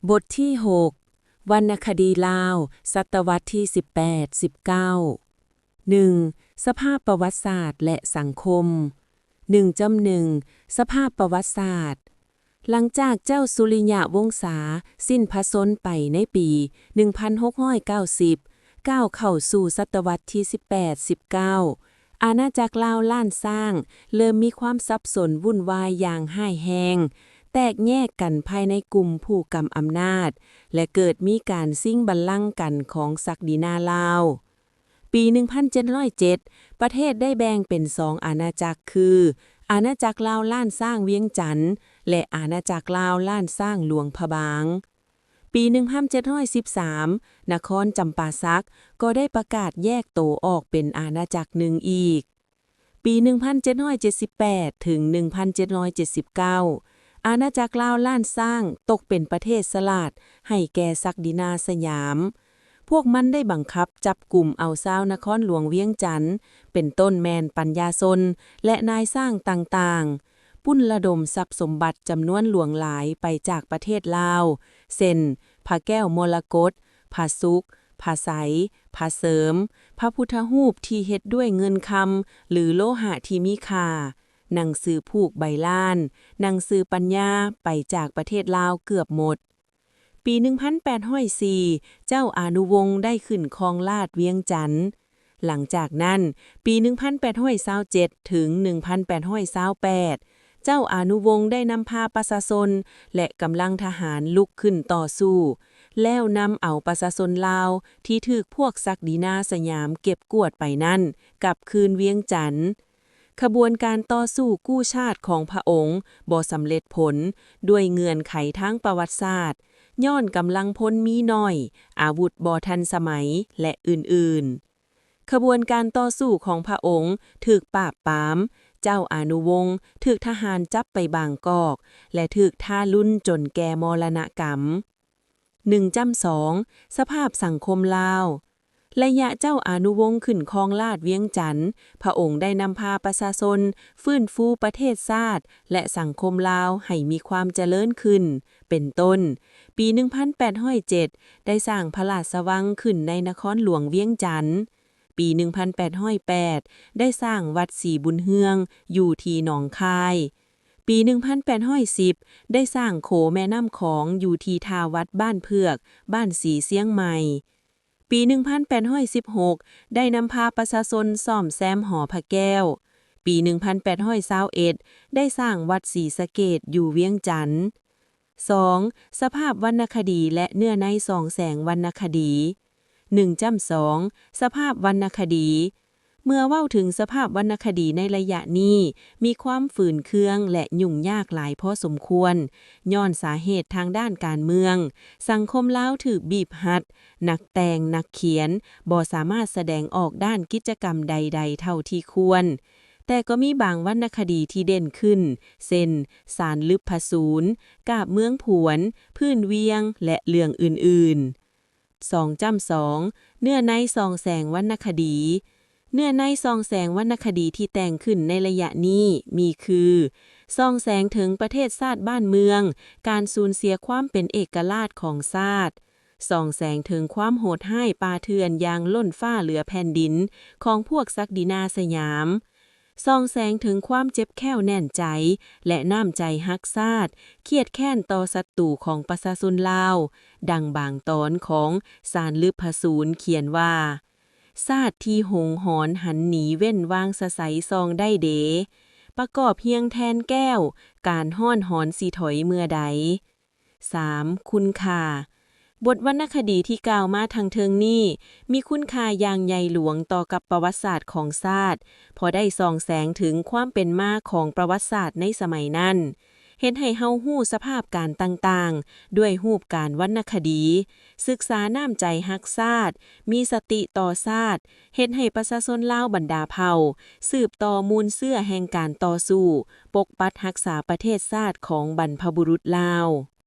ບົດທີຫົກ ວັນນະຄະດີລາວ ສະຕະວັດທີສິບແປດ ສິບເກົ້າ. ໜຶ່ງ ສະພາບປະຫວັດສາດ ແລະ ສັງຄົມ. ໜຶ່ງຈຸດໜຶ່ງ ສະພາບປະຫວັດສາດ. ຫຼັງຈາກເຈົ້າສຸລິຍະວົງສາສິ້ນພະຊົນໄປໃນປີໜຶ່ງພັນຫົກຮ້ອຍເກົ້າສິບ ກ້າວເຂົ້າສູ່ສະຕະວັດທີສິບແປດ ສິບເກົ້າ ອານາຈັກລາວລ້ານຊ້າງເລີ່ມມີຄວາມສັບສົນວຸ່ນວາຍຢ່າງຮ້າຍແຮງ, ແຕກແຍກກັນພາຍໃນກຸ່ມຜູ້ກຳອຳນາດ ແລະ ເກີດມີການຊິງບັນລັງກັນຂອງສັກດິນາລາວ. ປີໜຶ່ງພັນເຈັດຮ້ອຍເຈັດ ປະເທດໄດ້ແບ່ງເປັນສອງອານາຈັກຄື ອານາຈັກລາວລ້ານຊ້າງວຽງຈັນ ແລະ ອານາຈັກລາວລ້ານຊ້າງຫຼວງພະບາງ. ປີໜຶ່ງພັນເຈັດຮ້ອຍສິບສາມ ນະຄອນຈຳປາສັກກໍໄດ້ປະກາດແຍກໂຕອອກເປັນອານາຈັກໜຶ່ງອີກ. ປີໜຶ່ງພັນເຈັດຮ້ອຍເຈັດສິບແປດ ເຖິງ ໜຶ່ງພັນເຈັດຮ້ອຍເຈັດສິບເກົ້າ ອານາຈັກລາວລ້ານຊ້າງຕົກເປັນປະເທດສະຫຼາດໃຫ້ແກ່ສັກດິນາສະຫຍາມ. ພວກມັນໄດ້ບັງຄັບຈັບກຸມເອົາຊາວນະຄອນຫຼວງວຽງຈັນ ເປັນຕົ້ນແມ່ນປັນຍາຊົນ ແລະ ນາຍຊ້າງຕ່າງໆ, ປຸ້ນລະດົມຊັບສົມບັດຈຳນວນຫຼວງຫຼາຍໄປຈາກປະເທດລາວ ເຊັ່ນ ພະແກ້ວມໍລະກົດ, ພະສຸກ, ພະໄຊ, ພະເສີມ, ພະພຸດທະຮູບທີ່ເຮັດດ້ວຍເງິນຄຳ ຫຼື ໂລຫະທີ່ມີຄ່າ, ໜັງສືຜູກໃບລານ, ໜັງສືປັນຍາ ໄປຈາກປະເທດລາວເກືອບໝົດ. ປີໜຶ່ງພັນແປດຮ້ອຍສີ່ ເຈົ້າອານຸວົງໄດ້ຂຶ້ນຄອງລາດວຽງຈັນ. ຫຼັງຈາກນັ້ນ, ປີໜຶ່ງພັນແປດຮ້ອຍຊາວເຈັດ ເຖິງ ໜຶ່ງພັນແປດຮ້ອຍຊາວແປດ ເຈົ້າອານຸວົງໄດ້ນຳພາປະຊາຊົນ ແລະ ກຳລັງທະຫານລຸກຂຶ້ນຕໍ່ສູ້, ແລ້ວນຳເອົາປະຊາຊົນລາວທີ່ຖືກພວກສັກດິນາສະຫຍາມເກັບກວາດໄປນັ້ນ ກັບຄືນວຽງຈັນ. ຂະບວນການຕໍ່ສູ້ກູ້ຊາດຂອງພະອົງບໍ່ສຳເລັດຜົນ ດ້ວຍເງື່ອນໄຂທາງປະຫວັດສາດ, ຍ້ອນກຳລັງພົນມີໜ້ອຍ, ອາວຸດບໍ່ທັນສະໄໝ ແລະ ອື່ນໆ. ຂະບວນການຕໍ່ສູ້ຂອງພະອົງຖືກປາບປາມ, ເຈົ້າອານຸວົງຖືກທະຫານຈັບໄປບາງກອກ ແລະ ຖືກທາລຸນຈົນແກ່ມໍລະນະກຳ. ໜຶ່ງຈ້ຳສອງ ສະພາບສັງຄົມລາວ. ໄລຍະເຈົ້າອານຸວົງຂຶ້ນຄອງລາດວຽງຈັນ, ພະອົງໄດ້ນຳພາປະຊາຊົນຟື້ນຟູປະເທດຊາດ ແລະ ສັງຄົມລາວໃຫ້ມີຄວາມຈະເລີນຂຶ້ນ. ເປັນຕົ້ນ, ປີໜຶ່ງພັນແປດຮ້ອຍເຈັດ ໄດ້ສ້າງພະລາຊະວັງຂຶ້ນໃນນະຄອນຫຼວງວຽງຈັນ. ປີໜຶ່ງພັນແປດຮ້ອຍແປດ ໄດ້ສ້າງວັດສີບຸນເຮືອງຢູ່ທີ່ໜອງຄາຍ. ປີໜຶ່ງພັນແປດຮ້ອຍສິບ ໄດ້ສ້າງໂຂແມ່ນ້ຳຂອງຢູ່ທີ່ທ່າວັດບ້ານເຜືອກ, ບ້ານສີຊຽງໃໝ່. ປີໜຶ່ງພັນແປດຮ້ອຍສິບຫົກ ໄດ້ນຳພາປະຊາຊົນສ້ອມແຊມຫໍພະແກ້ວ. ປີໜຶ່ງພັນແປດຮ້ອຍຊາວເອັດ ໄດ້ສ້າງວັດສີສະເກດຢູ່ວຽງຈັນ. ສອງ ສະພາບວັນນະຄະດີ ແລະ ເນື້ອໃນສ່ອງແສງວັນນະຄະດີ. ໜຶ່ງຈ້ຳສອງ ສະພາບວັນນະຄະດີ. ເມື່ອເວົ້າເຖິງສະພາບວັນນະຄະດີໃນໄລຍະນີ້ ມີຄວາມຝືນເຄືອງ ແລະ ຫຍຸ້ງຍາກຫຼາຍພໍສົມຄວນ, ຍ້ອນສາເຫດທາງດ້ານການເມືອງ, ສັງຄົມລາວຖືກບີບຮັດ, ນັກແຕ່ງ, ນັກຂຽນ ບໍ່ສາມາດສະແດງອອກດ້ານກິດຈະກຳໃດໆເທົ່າທີ່ຄວນ. ແຕ່ກໍມີບາງວັນນະຄະດີທີ່ເດັ່ນຂຶ້ນ ເຊັ່ນ ສານລຶບພະສູນ, ກາບເມືອງຜວນ, ພື້ນວຽງ ແລະ ເລື່ອງອື່ນໆ. ສອງຈ້ຳສອງ ເນື້ອໃນສ່ອງແສງວັນນະຄະດີ. ເນື້ອໃນສ່ອງແສງວັນນະຄະດີທີ່ແຕ່ງຂຶ້ນໃນໄລຍະນີ້ມີຄື ສ່ອງແສງເຖິງປະເທດຊາດບ້ານເມືອງ, ການສູນເສຍຄວາມເປັນເອກະລາດຂອງຊາດ, ສ່ອງແສງເຖິງຄວາມໂຫດຮ້າຍປ່າເຖື່ອນຢ່າງລົ້ນຟ້າເຫຼືອແຜ່ນດິນຂອງພວກສັກດິນາສະຫຍາມ, ສ່ອງແສງເຖິງຄວາມເຈັບແຄ້ວແໜ້ນໃຈ ແລະ ນ້ຳໃຈຮັກຊາດ, ຄຽດແຄ້ນຕໍ່ສັດຕູຂອງປະຊາຊົນລາວ, ດັ່ງບາງຕອນຂອງສານລຶບພະສູນຂຽນວ່າ, ຊາດທີ່ຫົງຫອນຫັນໜີເວັ້ນວ່າງສະໄສສ່ອງໄດ້ເດ, ປະກອບຮຽງແທນແກ້ວ, ການຮ້ອນຫອນຊິຖອຍເມື່ອໃດ? ສາມ ຄຸນຄ່າ. ບົດວັນນະຄະດີທີ່ກ່າວມາທາງເທິງນີ້ ມີຄຸນຄ່າຢ່າງໃຫຍ່ຫຼວງຕໍ່ກັບປະຫວັດສາດຂອງຊາດ, ເພາະໄດ້ສ່ອງແສງເຖິງຄວາມເປັນມາຂອງປະຫວັດສາດໃນສະໄໝນັ້ນ, ເຮັດໃຫ້ເຮົາຮູ້ສະພາບການຕ່າງໆ ດ້ວຍຮູບການວັນນະຄະດີ, ສຶກສານ້ຳໃຈຮັກຊາດ, ມີສະຕິຕໍ່ຊາດ, ເຮັດໃຫ້ປະຊາຊົນລາວບັນດາເຜົ່າ ສືບຕໍ່ມູນເຊື້ອແຫ່ງການຕໍ່ສູ້ ປົກປັກຮັກສາປະເທດຊາດຂອງບັນພະບຸລຸດລາວ.